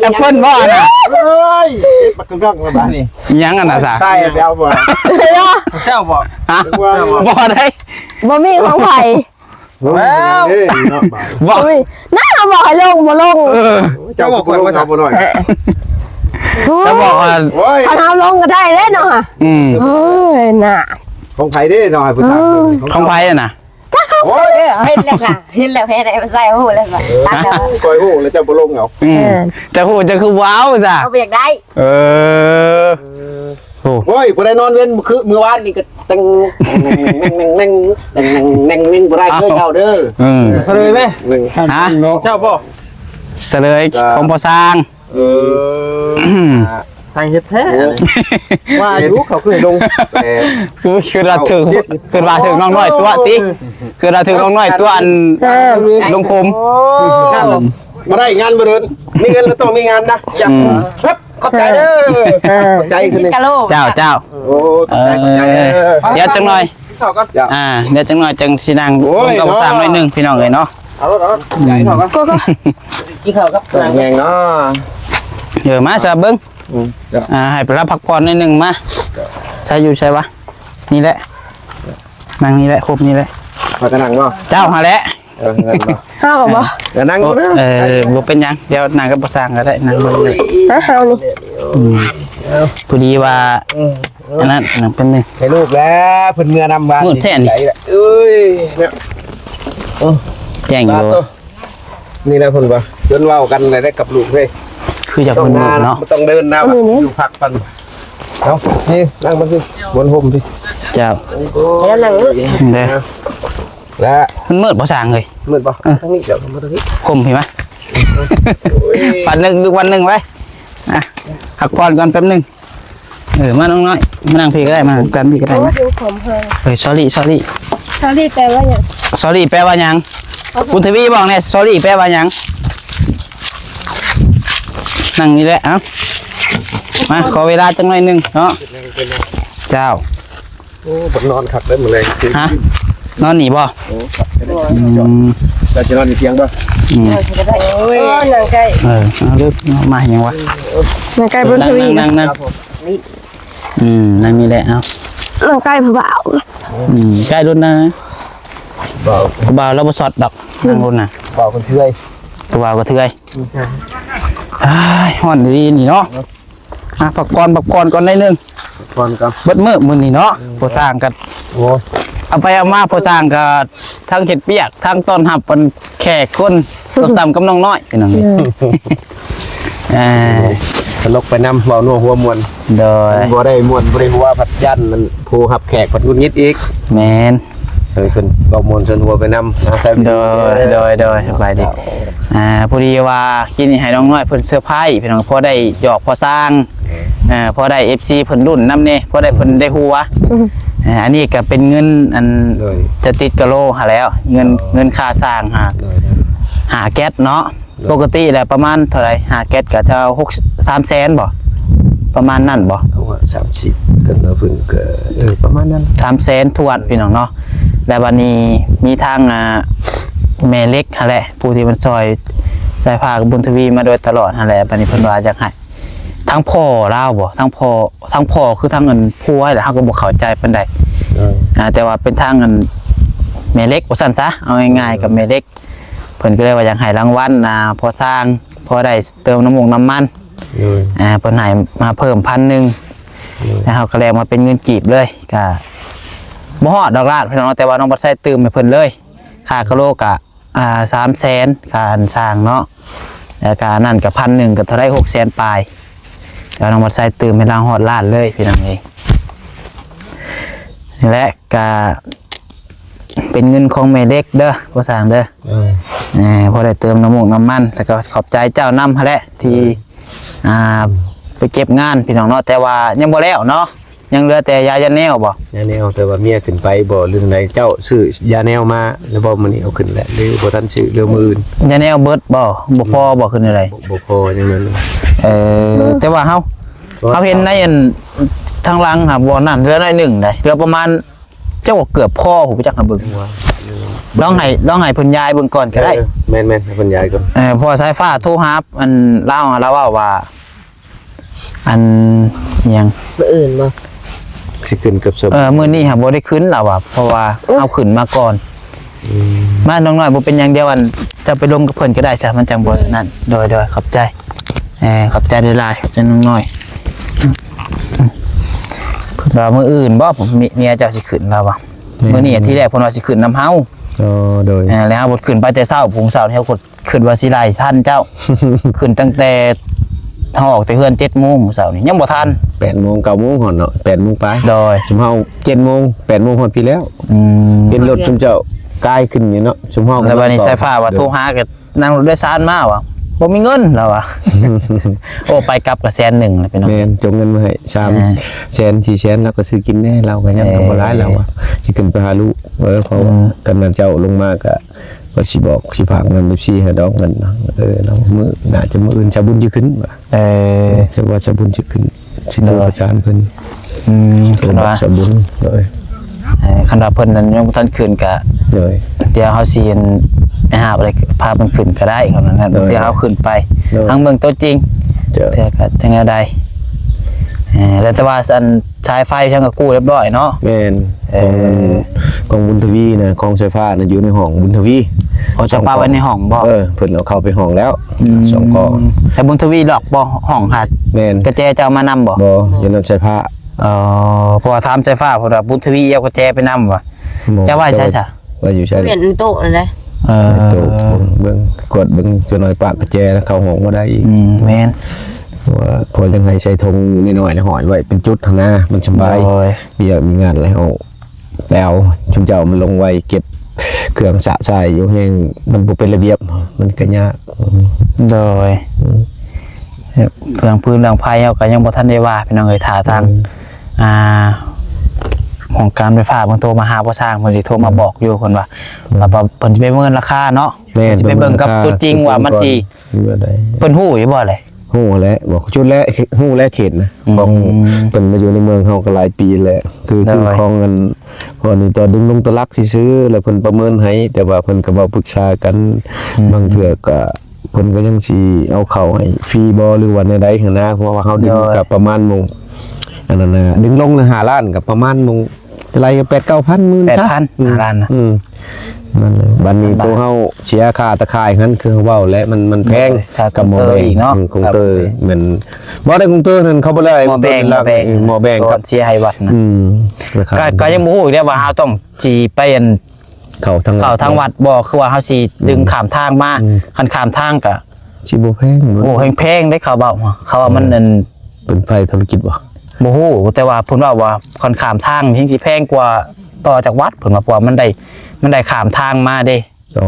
ອັບເປິ້ນບໍ່ນະ ເອີຍ ປັກກະກອກລະບາດນີ້ ມີຫຍັງອັນນະຊະ ໃສ່ໄປເອົາບໍ່ ເຈົ້າບໍ່ ຮະ ບໍ່ໄດ້ ບໍ່ມີຂອງໃຜ ແລ້ວ ບໍ່ ບໍ່ມີ ນະ ບອກໃຫ້ລົງ ບໍ່ລົງ ເອີ ເຈົ້າບອກຂ້ອຍວ່າ ເຈົ້າບໍ່ນ້ອຍ ເຈົ້າບອກວ່າ ໂອ້ຍ ຄັນເຮົາລົງກໍໄດ້ເດ້ເນາະ ອືມ ໂອ້ຍ ນະ ຂອງໃຜເດ້ເນາະ ໃຫ້ຜູ້ຊາຍ ເອີ ຂອງໃຜນະ ຈັກເຂົາ ໂອ້ຍ ເອີ ເຫັນແລ້ວຊະ ເຫັນແລ້ວ ເຫັນແລ້ວ ໃສ່ຮູ້ແລ້ວຊະ ເອີ ຂ້ອຍຮູ້ແລ້ວ ເຈົ້າບໍ່ລົງເອົາ ອືມ ເອີ ເຈົ້າຮູ້ ເຈົ້າຄືບໍ່ເອົາຊະ ເອົາ ບໍ່ຢາກໄດ້ ເອີ ເອີ ໂອ້ ໂອ້ຍ ບໍ່ໄດ້ນອນເວັນ ມື້ຄື ມື້ວານນີ້ກໍ ແຕ່ງ ແຕ່ງ ແຕ່ງ ບໍ່ໄດ້ຄືເກົ່າເດີ ເອີ ສະເລີຍແມະ ຮະ ເຈົ້າບໍ່ ສະເລີຍຂອງພໍ່ຊ່າງ ເອີ ຊ່າງເຮັດແທ້ ວ່າຢູ່ເຂົາຄືໃຫ້ລົງ ຄື ຄືວ່າຖືກ ຄືວ່າຖືກນ້ອງນ້ອຍຕົວະຕິ ຄືວ່າຖືກນ້ອງນ້ອຍຕົວະ ອັນ ເອີ ລົງຂຸມ ບໍ່ໄດ້ ງານບໍ່ເດີນ ມີເງິນກໍຕ້ອງມີງານນະ ອືມ ຂອບໃຈເດີ ເອີ ຂອບໃຈຄື ເຈົ້າ ເຈົ້າ ໂອ້ ຂອບໃຈ ຂອບໃຈເດີ ເອີ ດຽວຈັກໜ່ອຍ ກິນເຂົ້າກ່ອນ ອ່າ ດຽວຈັກໜ່ອຍຈັ່ງຊິນັ່ງ ໂອ້ຍ ລົມກັບຊ່າງໜ້ອຍໜຶ່ງ ພີ່ນ້ອງເອີຍເນາະ ເອົາລົດ ເອົາລົດ ກິນເຂົ້າກ່ອນ ກິນເຂົ້າກັບ ແມ່ງເນາະ ເອີ ມາຊະເບິ່ງ ອືມ ອ່າ ໃຫ້ໄປລາວພັກຜ່ອນໜ້ອຍໜຶ່ງ ມາ ໃສຢູ່ໃສວະ ນີ້ແຫຼະ ນັ່ງນີ້ແຫຼະ ຄົບນີ້ແຫຼະ ຂ້ອຍກໍນັ່ງບໍ່ ເຈົ້າຫັ້ນແຫຼະ ເອີ ແມ່ນບໍ່? ເຮົາກໍບໍ່ ກໍນັ່ງ ໂອ້ ເນາະ ເອີ ບໍ່ເປັນຫຍັງ ດຽວນັ່ງກັບພໍ່ຊ່າງກໍໄດ້ ນັ່ງເບິ່ງ ຮະ ເຮົານີ້ ອືມ ພໍດີວ່າ ເອີ ອັນນັ້ນ ນັ່ງແປັບໜຶ່ງ ໃຫ້ລູກແລ້ວ ເພິ່ນເມືອນຳບ້ານ ມືດແທ້ນີ້ ເອີຍ ເນາະ ໂອ້ ແຈ້ງຢູ່ ນີ້ແຫຼະເພິ່ນວ່າ ຈົນເວົ້າກັນໄດ້ກັບລູກເລີຍ ຄືຢາກເພິ່ນມືດເນາະ ບໍ່ຕ້ອງເດີນນະ ຢູ່ພັກກ່ອນ ເອົາ ນີ້ນັ່ງມັນຊິ ບົນຮົ່ມພີ້ ເຈົ້າ ແລ້ວນັ່ງເລີຍ ເດ້ ແລ້ວ ມັນມືດບໍ່ຊ່າງເອີຍ ມືດບໍ່? ເອີ ທາງນີ້ ເຈົ້າມາທາງນີ້ ຮົ່ມພີ້ມາ ໂອ້ຍ ວັນໜຶ່ງ ລູກວັນໜຶ່ງໄວ້ ອ່ະ ພັກຜ່ອນກ່ອນແປັບໜຶ່ງ ເອີ ມານ້ອງນ້ອຍ ມານັ່ງພີ້ກໍໄດ້ ມາກັນພີ້ກໍໄດ້ ໂອ້ ມາ ເປັນຂອມເຮີ ເອີ sorry sorry sorry ແປວ່າຫຍັງ? sorry ແປວ່າຫຍັງ? ບຸນທະວີບອກແດ່ sorry ແປວ່າຫຍັງ? ນັ່ງນີ້ແຫຼະ ເອົ້າ ມາ ຂໍເວລາຈັກໜ້ອຍໜຶ່ງເນາະ ເຈົ້າ. ໂອ້ ບັກນອນຄັກເດີມື້ແລງ ຮະ ນອນນີ້ບໍ່? ໂອ້ ຄັກ ອືມ ເຈົ້າຊິນອນຢູ່ທຽງບໍ່? ອືມ ເອີ ກໍໄດ້ ໂອ້ຍ ນອນໃກ້ ເອີ ເອົາເດີ ມາຫຍັງວະ? ນອນໃກ້ບຸນທະວີ ນັ່ງ ນັ່ງ ນັ່ງ ອືມ ນັ່ງນີ້ແຫຼະ ເອົາ ນອນໃກ້ຜູ້ບ່າວ ອືມ ໃກ້ລຸ້ນນະ ຜູ້ບ່າວ ຜູ້ບ່າວລາວບໍ່ຊັອດດອກ ນັ່ງລຸ້ນນະ ຜູ້ບ່າວກໍເທື່ອຍ ຜູ້ບ່າວກໍເທື່ອຍ ອືມ ອ້າຍ ຮ້ອນດີນີ້ເນາະ. ອ່ະ ພັກຜ່ອນ ພັກຜ່ອນກ່ອນໜ້ອຍໜຶ່ງ ພັກຜ່ອນກ່ອນ ເບິດມື້ມື້ນີ້ເນາະ ອືມ ພໍ່ຊ່າງກໍ ໂອ້ ເອົາໄປເອົາມາ ພໍ່ຊ່າງກໍທັງເຮັດວຽກ ທັງຕ້ອນຮັບອັນແຂກຄົນ ເກືອບສ່ຳກັບນ້ອງນ້ອຍ ພີ່ນ້ອງເອີຍ ເອີ ຕະຫຼົກໄປນຳ ເວົ້ານົວຫົວມ່ວນ ໂດຍ ມັນບໍ່ໄດ້ມ່ວນ ບໍ່ໄດ້ຫົວ ພັດຢ້ານນັ້ນ ຜູ້ຮັບແຂກພັດຫງຸດຫງິດອີກ ແມ່ນ. ໂດຍ ເພິ່ນເວົ້າມ່ວນຊົນຫົວໄປນຳ ອ່າ ໂດຍ ໂດຍ ໂດຍ ສະບາຍດີ ອ່າ ພໍດີວ່າກິນນີ້ໃຫ້ນ້ອງນ້ອຍເພິ່ນເຊີໄພຣສ໌ ພີ່ນ້ອງ ພໍໄດ້ຫຍອກພໍ່ຊ່າງ ເອີ ພໍໄດ້ເອັຟຊີເພິ່ນລຸ້ນນຳແດ່ ພໍໄດ້ເພິ່ນໄດ້ຫົວ ເອີ ອັນນີ້ກໍເປັນເງິນອັນ ໂດຍ ຈະຕິດກະໂລຫັ້ນແຫຼ້ວ ເງິນ ເອີ ເງິນຄ່າສ້າງຫາ ໂດຍ ໂດຍ ຫາແກັດເນາະ ໂດຍ ປົກກະຕິແລ້ວປະມານເທົ່າໃດ? ຫາແກັດກໍຈະຫົກ ສາມແສນບໍ່? ປະມານນັ້ນບໍ່? ເອົາວ່າສາມສິບກັນເນາະ ເພິ່ນກໍ ເອີ ປະມານນັ້ນ ສາມແສນຖ້ວນ ພີ່ນ້ອງເນາະ ແລ້ວບັດນີ້ມີທາງ ອ່າ ແມ່ເລັກຫັ້ນແຫຼະ ຜູ້ທີ່ເພິ່ນຊ່ອຍສາຍຟ້າກັບບຸນທະວີມາໂດຍຕະຫຼອດຫັ້ນແຫຼະ ບັດນີ້ເພິ່ນວ່າຢາກໃຫ້ ທາງພໍ່ລາວບໍ່? ທາງພໍ່ ທາງພໍ່ຄືທາງອັນຜົວແຫຼະ ເຮົາກໍບໍ່ເຂົ້າໃຈປານໃດ ເອີ ອ່າ ແຕ່ວ່າເປັນທາງອັນແມ່ເລັກວ່າຊັ້ນຊະ ເອົາງ່າຍໆ ເອີ ກັບແມ່ເລັກ ເພິ່ນກໍເລີຍວ່າຢາກໃຫ້ລາງວັນ ອ່າ ພໍ່ຊ່າງ ພໍໄດ້ເຕີມນ້ຳມັນນ້ຳມັນ ໂດຍ ອ່າ ເພິ່ນໃຫ້ມາເພີ່ມພັນໜຶ່ງ ໂດຍ ແລ້ວເຮົາກໍແລກມາເປັນເງິນກີບເລີຍ ກະບໍ່ຮອດດອກລ້ານ ພີ່ນ້ອງ ແຕ່ວ່ານ້ອງບັດໄຊຕື່ມໃຫ້ເພິ່ນເລີຍ ຄ່າກະໂລກະ ອ່າ ສາມແສນ ຄ່າອັນຊ່າງເນາະ ແລ້ວກະອັນນັ້ນກະພັນໜຶ່ງ ກະເທົ່າໃດ? ຫົກແສນປາຍ ແລ້ວນ້ອງບັດໄຊຕື່ມໃຫ້ລາວຮອດລ້ານເລີຍ ພີ່ນ້ອງເອີຍ ນີ້ແຫຼະ ກະ ເປັນເງິນຂອງແມ່ເລັກເດີ ພໍ່ຊ່າງເດີ ເອີ ພໍໄດ້ເຕີມນ້ຳມັນນ້ຳມັນ ແລ້ວກໍຂອບໃຈເຈົ້ານຳຫັ້ນແຫຼະ ທີ່ ອ່າ ໄປເກັບງານ ພີ່ນ້ອງເນາະ ແຕ່ວ່າຍັງບໍ່ແລ້ວເນາະ ຍັງເຫຼືອແຕ່ຢາ ຢາແນວບໍ່? ຢາແນວ ແຕ່ວ່າເມຍຂຶ້ນໄປບໍ່ ຫຼືໃດ ເຈົ້າຊື້ຢາແນວມາແລ້ວບໍ່? ມື້ນີ້ເອົາຂຶ້ນແລ້ວ ຫຼືບໍ່ທັນຊື້ ຫຼືມື້ອື່ນ? ຢາແນວເບິດບໍ່? ບໍ່ພໍບໍ່? ຄືແນວໃດ? ບໍ່ພໍ ຍັງນັ້ນ ເອີ ແຕ່ວ່າເຮົາ ເຮົາເຫັນໃນອັນທາງຫຼັງຫັ້ນ ບໍ່ນັ້ນ ເຫຼືອໜ້ອຍໜຶ່ງໃດ ເຫຼືອປະມານ ເຈົ້າກໍເກືອບພໍຜູ້ຈັກຫາເບິ່ງ ວ່າ ລອງໃຫ້ ລອງໃຫ້ເພິ່ນຍ້າຍເບິ່ງກ່ອນກໍໄດ້ ເອີ ແມ່ນໆ ໃຫ້ເພິ່ນຍ້າຍກ່ອນ ເອີ ເພາະວ່າສາຍຟ້າໂທຫາ ອັນ ລາວ ລາວເວົ້າວ່າ ອັນ ອີຫຍັງ ມື້ອື່ນບໍ່? ຊິຂຶ້ນກັບສະ ເອີ ມື້ນີ້ຫາບໍ່ໄດ້ຂຶ້ນ ລາວວ່າ ເພາະວ່າ ເອີ ເຮົາຂຶ້ນມາກ່ອນ ອືມ ມານ້ອງນ້ອຍ ບໍ່ເປັນຫຍັງ ດຽວ ອັນ ເຈົ້າໄປລົມກັບເພິ່ນກໍໄດ້ຊະ ມັນຈັ່ງບໍ່ ເອີ ນັ້ນ ໂດຍ ໂດຍ ຂອບໃຈ ເອີ ຂອບໃຈຫຼາຍໆ ເຈົ້ານ້ອງນ້ອຍ ເພິ່ນວ່າມື້ອື່ນບໍ່ ເມຍເຈົ້າຊິຂຶ້ນ ລາວວ່າ ແມ່ນ ມື້ນີ້ ທີແລກເພິ່ນວ່າຊິຂຶ້ນນຳເຮົາ ອໍ ໂດຍ ເອີ ແລ້ວເຮົາກໍຂຶ້ນໄປແຕ່ເຊົ້າ ພຸ່ນເຊົ້ານີ້ ເຮົາກໍຄິດວ່າຊິໄລ່ທັນເຈົ້າ ຂຶ້ນຕັ້ງແຕ່ ເຮົາອອກແຕ່ເຮືອນເຈັດໂມງມື້ເຊົ້ານີ້ ຍັງບໍ່ທັນ ແປດໂມງ ເກົ້າໂມງຮອດເນາະ ແປດໂມງປາຍ ໂດຍ ຊຸມເຮົາເຈັດໂມງ ແປດໂມງຮອດພີ້ແລ້ວ ອືມ ເຫັນລົດຊຸມເຈົ້າກາຍຂຶ້ນຢູ່ເນາະ ຊຸມເຮົາ ແລ້ວບັດນີ້ສາຍຟ້າວ່າໂທຫາກໍ ນັ່ງລົດໂດຍສານມາວ່າ ບໍ່ມີເງິນ ລາວວ່າ ໂອ້ ໄປກັບກໍແສນໜຶ່ງແລ້ວ ພີ່ນ້ອງ ແມ່ນ ຈົ່ງເງິນມາໃຫ້ ສາມແສນ ສີ່ແສນ ລາວກໍຊື້ກິນແດ່ ລາວກໍຍັງ ເອີ ກໍບໍ່ຫຼາຍ ລາວວ່າ ຊິຂຶ້ນໄປຫາລູກ ເອີ ເພາະວ່າ ອືມ ຄັນວ່າເຈົ້າລົງມາກໍ ວ່າຊິບອກ ຊິຝາກນຳເອັຟຊີໃຫ້ດອກ ເງິນ ເອີ ລາວມື້ ໜ້າຈະມື້ອື່ນ ຊາບຸນຊິຂຶ້ນວ່າ ເອີ ເອີ ແຕ່ວ່າຊາບຸນຊິຂຶ້ນ ຊິໂທປະສານເພິ່ນ ອືມ ໂທບອກຊາບຸນ ໂດຍ ເອີ ຄັນວ່າເພິ່ນນັ້ນຍັງບໍ່ທັນຂຶ້ນກະ ໂດຍ ດຽວເຮົາຊິໄປຫາໄປພາເພິ່ນຂຶ້ນກະໄດ້ ຄັນນັ້ນ ໂດຍ ດຽວເຮົາຂຶ້ນໄປ ໂດຍ ທາງເບິ່ງໂຕຈິງ ເຈົ້າ ເທື່ອກະຈັ່ງແນວໃດ ເອີ ແລ້ວແຕ່ວ່າອັນສາຍໄຟທາງກະກູ້ຮຽບຮ້ອຍເນາະ ແມ່ນ ເອີ ຂອງ ຂອງບຸນທະວີນະ ຂອງສາຍຟ້ານະ ຢູ່ໃນຫ້ອງບຸນທະວີ ເຂົາຈະປະໄວ້ໃນຫ້ອງບໍ່? ເອີ ເພິ່ນເອົາເຂົ້າໄປຫ້ອງແລ້ວ ອືມ ສອງກອງ. ແຕ່ບຸນທະວີລັອກບໍ່ ຫ້ອງຫັ້ນ? ແມ່ນ. ກະແຈເຈົ້າມານຳບໍ່? ບໍ່ ຢູ່ນຳສາຍຟ້າ. ເອີ ເພາະວ່າຖາມສາຍຟ້າ ເພິ່ນວ່າບຸນທະວີເອົາກະແຈໄປນຳວ່າ. ບໍ່ ຈະໄວ້ໃສຊະ? ໄວ້ຢູ່ໃສ? ເປັນໂຕະນັ້ນແຫຼະ. ເອີ ໃນໂຕະ ເບິ່ງ ກວດເບິ່ງ ຈະໜ້ອຍປະກະແຈເຂົ້າຫ້ອງບໍ່ໄດ້ອີກ. ອືມ ແມ່ນ. ເພາະວ່າ ເພາະຍັງໃຫ້ໃສ່ຖົງນ້ອຍໆ ຫ້ອຍໄວ້ເປັນຈຸດຫັ້ນນາ ມັນສະບາຍ. ໂດຍ. ວຽກມີງານແລ້ວ ແລ້ວຊຸມເຈົ້າມັນລົງໄວ ເກັບເຄື່ອງຊະຊາຍຢູ່ແຮງ ມັນບໍ່ເປັນລະບຽບ ມັນກະຍາກ. ໂດຍ. ເລື່ອງຟືນເລື່ອງໄຟເຮົາກະຍັງບໍ່ທັນໄດ້ວ່າ ພີ່ນ້ອງເອີຍ ຖ້າທາງ ອືມ ອ່າ ຫ້ອງການໄຟຟ້າເພິ່ນໂທມາຫາພໍ່ຊ່າງ ເພິ່ນຊິໂທມາບອກຢູ່ ເພິ່ນວ່າ ອືມ ວ່າເພິ່ນຊິໄປປະເມີນລາຄາເນາະ. ແມ່ນ. ຊິໄປເບິ່ງກັບຕົວຈິງວ່າມັນຊິ ເພິ່ນຮູ້ຢູ່ບໍ່ແຫຼະ? ຮູ້ແຫຼະ ບໍ່ ຈຸດແລະ ຮູ້ແລະເຂດນະ ອືມ ຂອງເພິ່ນມາຢູ່ໃນເມືອງເຮົາກໍຫຼາຍປີແລ້ວ ຄື ໂດຍ ຄືຂອງອັນ ເພາະນີ້ຕໍ່ດຶງລົງຕົວຫຼັກຊື່ໆ ແລ້ວເພິ່ນປະເມີນໃຫ້ ແຕ່ວ່າເພິ່ນກໍເວົ້າປຶກສາກັນ ອືມ ບາງເທື່ອກໍເພິ່ນກໍຍັງຊິເອົາເຂົ້າໃຫ້ຟຣີບໍ່ ຫຼືວ່າແນວໃດຫັ້ນນະ ເພາະວ່າເຮົາດຶງ ໂດຍ ກໍປະມານໝ່ອງ ອັນນັ້ນນະ ດຶງລົງລະຫ້າລ້ານ ກໍປະມານໝ່ອງ ເທົ່າໃດ ແປດເກົ້າພັນ ໝື່ນຊະ ແປດພັນ ອືມ ຫ້າລ້ານນະ ອືມ ນັ້ນແຫຼະ. ບາດນີ້ໂຕເຮົາເສຍຄ່າຕາຂ່າຍຫັ້ນ ຄືເວົ້າແຫຼະ ມັນ ມັນແພງ ຄ່າ ຄ່າ ກັບໝໍ້ແບງ ເຕີອີກເນາະ ອືມ ເຕີ ແມ່ນ ບໍ່ໄດ້ ເຕີນັ້ນເຂົາບໍ່ໄດ້ ໝໍ້ແບງ ເຕີຫຼັກ ໝໍ້ແບງ ເອີ ໝໍ້ແບງ ກ່ອນເສຍໃຫ້ວັດນະ ອືມ ລາຄາ ກໍ ກໍຍັງບໍ່ຮູ້ອີກເດ້ວ່າເຮົາຕ້ອງຊິໄປອັນ ເຂົ້າທາງ ເຂົ້າທາງວັດບໍ່ ຄືວ່າເຮົາຊິດຶງ ອືມ ຂ້າມທາງມາ ອືມ ຄັນຂ້າມທາງກໍ ຊິບໍ່ແພງ ໂອ້ ແພງໆ ເດ້ ເຂົາເວົ້າ ເຂົາວ່າມັນ ເອີ ອັນ ເປັນໄຟທຸລະກິດບໍ່? ບໍ່ຮູ້ ແຕ່ວ່າເພິ່ນເວົ້າວ່າຄັນຂ້າມທາງແຮງຊິແພງກວ່າຕໍ່ຈາກວັດ ເພິ່ນວ່າ ເພາະວ່າມັນໄດ້ ມັນໄດ້ຂ້າມທາງມາເດ້. ອໍ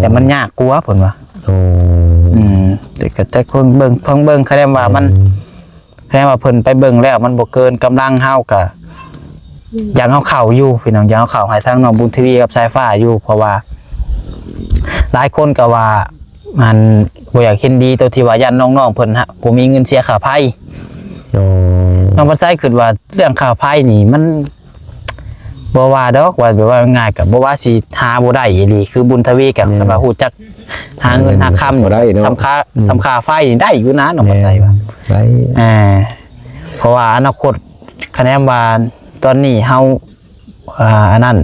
ແຕ່ມັນຍາກກວ່າ ເພິ່ນວ່າ. ອໍ ອືມ ແຕ່ກໍຈັກເບິ່ງ ເບິ່ງ ເບິ່ງ ເບິ່ງ ຄະແນນວ່າມັນ ອືມ ຄະແນນວ່າເພິ່ນໄປເບິ່ງແລ້ວມັນບໍ່ເກີນກຳລັງເຮົາ ກໍ ອືມ ຢາກເຮົາເຂົ້າຢູ່ ພີ່ນ້ອງ ຢາກເຮົາເຂົ້າໃຫ້ທາງນ້ອງບຸນທະວີກັບສາຍຟ້າຢູ່ ເພາະວ່າຫຼາຍຄົນກໍວ່າ ອັນ ບໍ່ຢາກເຫັນດີໂຕທີ່ວ່າຢ້ານນ້ອງໆເພິ່ນ ບໍ່ມີເງິນເສຍຄ່າໄຟ. ອໍ ນ້ອງພັນໄຊຄິດວ່າເລື່ອງຄ່າໄຟນີ້ມັນ ບໍ່ວ່າດອກ ວ່າແບບວ່າງ່າຍກໍບໍ່ວ່າຊິຫາບໍ່ໄດ້ອີ່ຫຼີ ຄືບຸນທະວີກໍ ແມ່ນ ຄັນວ່າຮູ້ຈັກຫາເງິນຫາຄຳ ບໍ່ໄດ້ເນາະ ສ່ຳຄ່າ ອືມ ສ່ຳຄ່າໄຟນີ້ໄດ້ຢູ່ນະ ນ້ອງບັດໄຊວ່າ ແມ່ນ ໄດ້ ເອີ ເພາະວ່າອະນາຄົດ ຄະແນນວ່າຕອນນີ້ເຮົາ ອ່າ ອັນນັ້ນ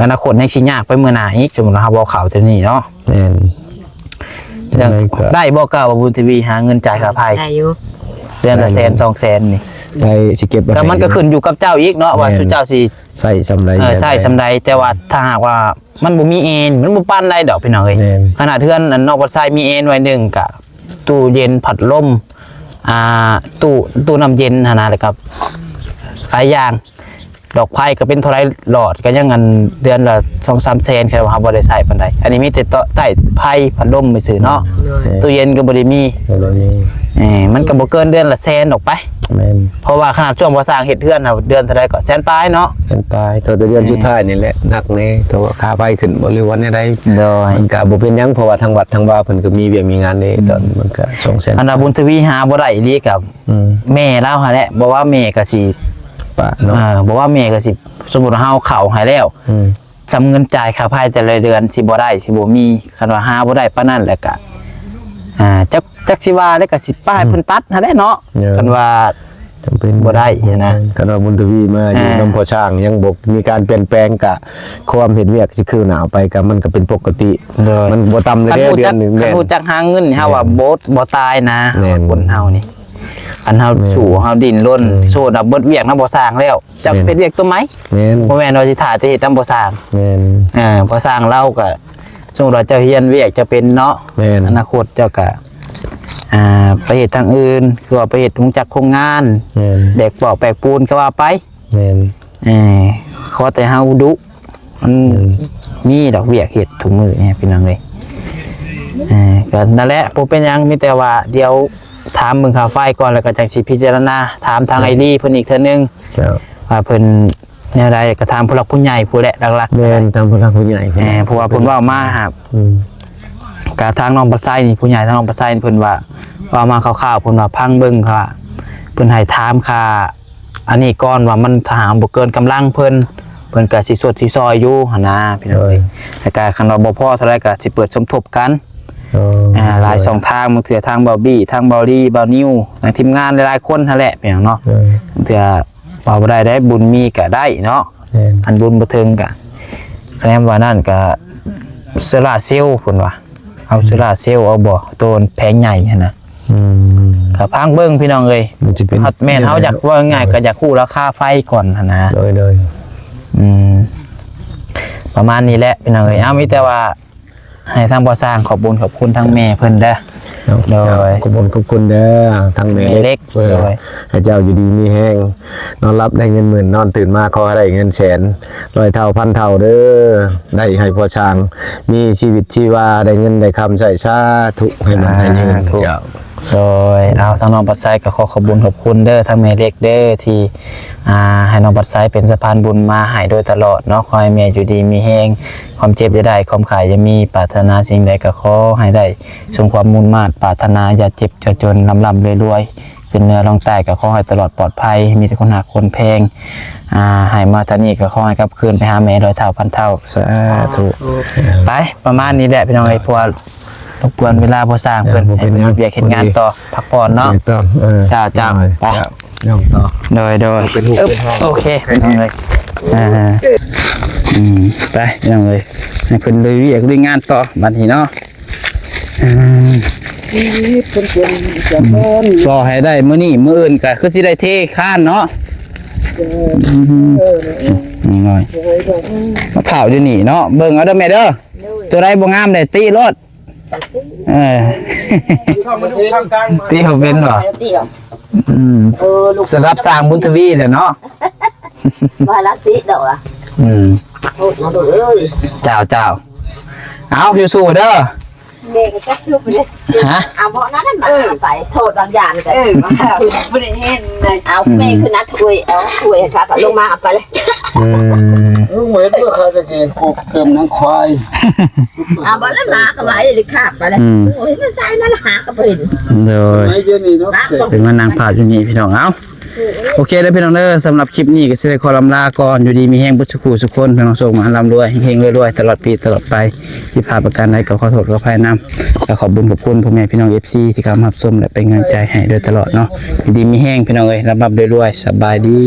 ອະນາຄົດຍັງຊິຍາກໄປເມືອໜ້າອີກ ສົມມຸດວ່າເຮົາບໍ່ເຂົ້າຕົວນີ້ເນາະ ແມ່ນ ເລື່ອງ ໄດ້ບໍ່ ກ້າບໍ່ ບຸນທະວີ ຫາເງິນຈ່າຍຄ່າໄຟ? ໄດ້ຢູ່ ເດືອນລະແສນ ສອງແສນນີ້ ໄດ້ ຊິເກັບໄວ້ ກໍມັນກໍຂຶ້ນຢູ່ກັບເຈົ້າອີກເນາະ ແມ່ນ ວ່າຊຸມເຈົ້າຊິໃຊ້ສ່ຳໃດ ເອີ ໃຊ້ສ່ຳໃດ ແຕ່ວ່າຖ້າຫາກວ່າມັນບໍ່ມີແອ ມັນບໍ່ປານໃດດອກ ພີ່ນ້ອງເອີຍ ແມ່ນ ຂະໜາດເຮືອນອັນນ້ອງບັດໄຊມີແອໜ້ອຍໜຶ່ງ ກະຕູ້ເຢັນ ພັດລົມ ອ່າ ຕູ້ ຕູ້ນ້ຳເຢັນຫັ້ນນະ ແລ້ວກໍຫຼາຍຢ່າງ ດອກໄຟກໍເປັນເທົ່າໃດຫຼອດ ກໍຍັງອັນເດືອນລະສອງສາມແສນ ແຄ່ວ່າເຮົາບໍ່ໄດ້ໃຊ້ປານໃດ ອັນນີ້ມີແຕ່ໃຕ້ໄຟພັດລົມຊື່ໆເນາະ ໂດຍ ຕູ້ເຢັນກໍບໍ່ໄດ້ມີ ບໍ່ໄດ້ມີ ເອີ ມັນກໍບໍ່ເກີນເດືອນລະແສນອອກໄປ ແມ່ນ ເພາະວ່າຂະໜາດຊ່ວງພໍ່ຊ່າງເຮັດເຮືອນນະ ເດືອນເທົ່າໃດກໍແສນປາຍເນາະ ແສນປາຍ ເທົ່າແຕ່ເດືອນ ອືມ ສຸດທ້າຍນີ້ແຫຼະໜັກແດ່ ແຕ່ວ່າຄ່າໄຟຂຶ້ນບໍ່ ຫຼືວ່າແນວໃດ ໂດຍ ມັນກໍບໍ່ເປັນຫຍັງ ເພາະວ່າທາງວັດທາງວາເພິ່ນກໍມີວຽກມີງານເດ້ ອືມ ຕອນມັນກໍສອງແສນ ອັນວ່າບຸນທະວີຫາບໍ່ໄດ້ອີ່ຫຼີກໍ ອືມ ແມ່ລາວຫັ້ນແຫຼະ ບໍ່ວ່າແມ່ກໍຊິ ປະເນາະ ເອີ ບໍ່ວ່າແມ່ກໍຊິ ສົມມຸດວ່າເຮົາເຂົ້າໃຫ້ແລ້ວ ອືມ ສ່ຳເງິນຈ່າຍຄ່າໄຟແຕ່ລະເດືອນຊິບໍ່ໄດ້ ຊິບໍ່ມີ ຄັນວ່າຫາບໍ່ໄດ້ປານນັ້ນແລ້ວກະ ອ່າ ຈັກ ຈັກຊິວ່າແລ້ວກະຊິປ້າຍ ອືມ ເພິ່ນຕັດຫັ້ນແຫຼະເນາະ ເອີ ຄັນວ່າຈຳເປັນ ບໍ່ໄດ້ຫັ້ນນະ ຄັນວ່າບຸນທະວີມາຢູ່ ອ່າ ນຳພໍ່ຊ່າງ ຍັງບໍ່ມີການປ່ຽນແປງ ກະຄວາມເຮັດວຽກຊິຄືໜ້າໄປ ກະມັນກະເປັນປົກກະຕິ ໂດຍ ມັນບໍ່ຕ່ຳເລີຍເດືອນໜຶ່ງ ຄັນຮູ້ຈັກຫາເງິນນີ້ ເຮົາວ່າ ແມ່ນ ບໍ່ ບໍ່ຕາຍນະ ແມ່ນ ຄົນເຮົານີ້ ອັນເຮົາ ແມ່ນ ສູ້ເຮົາດີ້ນລົນ ອືມ ສູ້ນຳເບິດວຽກນຳພໍ່ຊ່າງແລ້ວ ຈັກ ແມ່ນ ເຮັດວຽກຕົວໃໝ່ ແມ່ນ ບໍ່ແມ່ນວ່າຊິຖ້າແຕ່ເຮັດນຳພໍ່ຊ່າງ ແມ່ນ ເອີ ພໍ່ຊ່າງລາວກໍ ສົມມຸດວ່າເຈົ້າຮຽນວຽກ ເຈົ້າເປັນເນາະ ແມ່ນ ອະນາຄົດເຈົ້າກໍ ອ່າ ໄປເຮັດທາງອື່ນ ຄືວ່າໄປເຮັດ ຮູ້ຈັກໂຄງງານ ແມ່ນ ແບກປອກແບກປູນກໍວ່າໄປ ແມ່ນ ເອີ ຂໍແຕ່ເຮົາດຸ ມັນ ແມ່ນ ມີດອກວຽກເຮັດທຸກມື້ນີ້ພີ່ນ້ອງເອີຍ ເອີ ກໍນັ້ນແຫຼະ ບໍ່ເປັນຫຍັງ ມີແຕ່ວ່າດຽວຖາມເບິ່ງຄ່າໄຟກ່ອນ ແລ້ວກໍຈັ່ງຊິພິຈາລະນາ ຖາມທາງ ແມ່ນ ອ້າຍລີເພິ່ນອີກເທື່ອໜຶ່ງ ເຈົ້າ ວ່າເພິ່ນແນວໃດ ກໍຖາມຜູ້ຫຼັກຜູ້ໃຫຍ່ພຸ້ນແຫຼະ ຫຼັກໆ ແມ່ນ ຖາມຜູ້ຫຼັກຜູ້ໃຫຍ່ ເອີ ເພາະວ່າເພິ່ນເວົ້າມາຫາ ອືມ ກະທາງນ້ອງບັດໄຊນີ້ ຜູ້ໃຫຍ່ທາງນ້ອງບັດໄຊນີ້ ເພິ່ນວ່າ ເວົ້າມາຄ່າວໆ ເພິ່ນວ່າຟັງເບິ່ງ ເພິ່ນໃຫ້ຖາມຄ່າ ອັນນີ້ກ່ອນວ່າມັນ ຖ້າຫາກບໍ່ເກີນກຳລັງເພິ່ນ ເພິ່ນກໍຊິຊົດຊິຊ່ອຍຢູ່ຫັ້ນນະ ພີ່ນ້ອງເອີຍ ໂດຍ ແລ້ວກໍຄັນວ່າບໍ່ພໍເທົ່າໃດກໍຊິເປີດສົມທົບກັນ ໂດຍ ອ່າ ຫຼາຍຊ່ອງທາງ ບາງເທື່ອທາງບ່າວບີ້ ທາງບ່າວລີ ບ່າວນິວ ທາງທີມງານຫຼາຍໆຄົນຫັ້ນແຫຼະ ເປັນຫຍັງເນາະ ໂດຍ ບາງເທື່ອເວົ້າບໍ່ໄດ້ເດ້ ບຸນມີກໍໄດ້ເນາະ ແມ່ນ ອັນບຸນບໍ່ເຖິງກໍ ຄະແນນວ່ານັ້ນກໍ ໂຊລາເຊວ ເພິ່ນວ່າ ເອົາໂຊລາເຊວ ເອົາບໍ່ ໂຕແຜງໃຫຍ່ຫັ້ນນະ. ອືມ ກໍຟັງເບິ່ງພີ່ນ້ອງເອີຍ ມັນຊິເປັນ ເຮົາ ແມ່ນເຮົາຢາກ ເປັນແນວໃດ ເວົ້າງ່າຍໆ ກໍຢາກຮູ້ລາຄາໄຟກ່ອນຫັ້ນນະ. ໂດຍ ໂດຍ ອືມ ປະມານນີ້ແຫຼະພີ່ນ້ອງເອີຍ. ເອົາ ມີແຕ່ວ່າໃຫ້ທາງພໍ່ຊ່າງຂອບບຸນຂອບຄຸນທາງແມ່ເພິ່ນເດີ. ເຈົ້າ ໂດຍ ເຈົ້າ ຂອບຄຸນຂອບຄຸນເດີ ທາງແມ່ເລັກ ແມ່ເລັກ ເອີ ໂດຍ ໃຫ້ເຈົ້າຢູ່ດີມີແຮງ ນອນຫຼັບໄດ້ເງິນໝື່ນ ນອນຕື່ນມາຂໍໃຫ້ໄດ້ເງິນແສນ ຮ້ອຍເທົ່າພັນເທົ່າເດີ ໄດ້ໃຫ້ພໍ່ຊ່າງມີຊີວິດຊີວາ ໄດ້ເງິນໄດ້ຄຳໃຊ້ ສາທຸ ໃຫ້ໝັ້ນໃຫ້ຍືນ ສາທຸ ເຈົ້າ. ໂດຍ ເອົາ ທາງນ້ອງປັດໄຊກໍຂໍຂອບບຸນຂອບຄຸນເດີ ທາງແມ່ເລັກເດີ ທີ່ ອ່າ ໃຫ້ນ້ອງປັດໄຊເປັນສະພານບຸນມາໃຫ້ໂດຍຕະຫຼອດເນາະ. ຂໍໃຫ້ແມ່ຢູ່ດີມີແຮງ ຄວາມເຈັບຢ່າໄດ້ ຄວາມໄຂ້ຢ່າມີ ປາດຖະໜາສິ່ງໃດກໍຂໍໃຫ້ໄດ້ ສົມຄວາມມຸ່ງມາດປາດຖະໜາ ຢ່າເຈັບຢ່າຈົນ ລ່ຳໆລວຍໆ ຂຶ້ນເໜືອລົງໃຕ້ກໍຂໍໃຫ້ຕະຫຼອດປອດໄພ ມີແຕ່ຄົນຮັກຄົນແພງ. ອ່າ ໃຫ້ມາເທົ່ານີ້ກໍຂໍໃຫ້ກັບຄືນໄປຫາແມ່ຮ້ອຍເທົ່າພັນເທົ່າ ສາທຸ. ໄປ ປະມານນີ້ແຫຼະພີ່ນ້ອງເອີຍ ເພາະວ່າລົບກວນເວລາພໍ່ຊ່າງເພິ່ນ ເອີ ບໍ່ເປັນຫຍັງ ໃຫ້ເພິ່ນເຮັດວຽກເຮັດງານຕໍ່ ພັກຜ່ອນເນາະ. ເຈົ້າ ເຈົ້າ ໄປ ເຈົ້າ ໄປ ເຈົ້າ ໄປ ໂດຍ ໂດຍ ເປັນຮູບເປັນຮ່າງ ໂອເຄ ພີ່ນ້ອງເອີຍ. ອ່າ ອືມ ໄປ ພີ່ນ້ອງເອີຍ ໃຫ້ເພິ່ນລຸຍວຽກລຸຍງານຕໍ່ບັດນີ້ເນາະ. ອ່າ ຊີວິດເພິ່ນເປັນຈັ່ງຊັ້ນ ກໍໃຫ້ໄດ້ມື້ນີ້ ມື້ອື່ນກໍຄືຊິໄດ້ເທຄານເນາະ. ເອີ ອືມ ເອີ ນ້ອຍ ມະພ້າວຢູ່ນີ້ເນາະ ເບິ່ງເອົາເດີແມ່ເດີ. ໂດຍ ຕົວໃດບໍ່ງາມໄດ້ຕິໂລດ. ເອີ ຕິເຂົາເປັນບໍ່? ຕິເຂົາ ອືມ ເອີ ລູກ ສຳລັບສ້າງບຸນທະວີແຫຼະເນາະ. ບໍ່ໃຫ້ລັກຕິດອກລະ. ອືມ ໂທດນະລູກເອີຍ. ເຈົ້າ ເຈົ້າ ເອົາ ສູ້ໆເດີ. ແມ່ກໍຈັກຊຸບເດ້. ຮະ? ເອົາເບາະນັ້ນມາ ເອີ ໄປໂທດບາງຢ່າງກໍ ເອີ ບໍ່ໄດ້ເຫັນເລີຍ. ເອົາ ອືມ ແມ່ຂຶ້ນນະຖ້ວຍ ເອົາຖ້ວຍໃຫ້ຂ້າກໍລົງມາເອົາໄປເລີຍ. ອືມ ເອີ ເຫັນບໍ່ ຂ້າກໍຊິປູກເຕີມນາງຄວາຍ. ເອົາບໍ່ລະ ໝາກໍໄວ້ເລີຍ ຄາບໄປເລີຍ. ອືມ ໂອ້ຍ ມັນໃສ່ມາລະຫາກໍບໍ່ເຫັນ. ໂດຍ ໄວ້ດຽວນີ້ເນາະ ເປັນມານັ່ງພາບຢູ່ນີ້ພີ່ນ້ອງ. ເອົາ ໂອເຄເດີພີ່ນ້ອງເດີ ສຳລັບຄລິບນີ້ກໍຊິໄດ້ຂໍລຳລາກ່ອນ. ຢູ່ດີມີແຮງເບິດສູ່ຄູ່ສູ່ຄົນ ພີ່ນ້ອງ ໂຊກໝານລ່ຳລວຍ ເຮັງໆລວຍໆ ຕະຫຼອດປີຕະຫຼອດໄປ. ຜິດພາດປະການໃດກໍຂໍໂທດຂໍອະໄພນຳ ແລະ ຂອບບຸນຂອບຄຸນພໍ່ແມ່ພີ່ນ້ອງ ເອັຟຊີ ທີ່ເຂົ້າມາຮັບຊົມ ແລະ ເປັນກຳລັງໃຈໃຫ້ໂດຍຕະຫຼອດເນາະ. ຢູ່ດີມີແຮງພີ່ນ້ອງເອີຍ ລ່ຳໆລວຍໆ ສະບາຍດີ.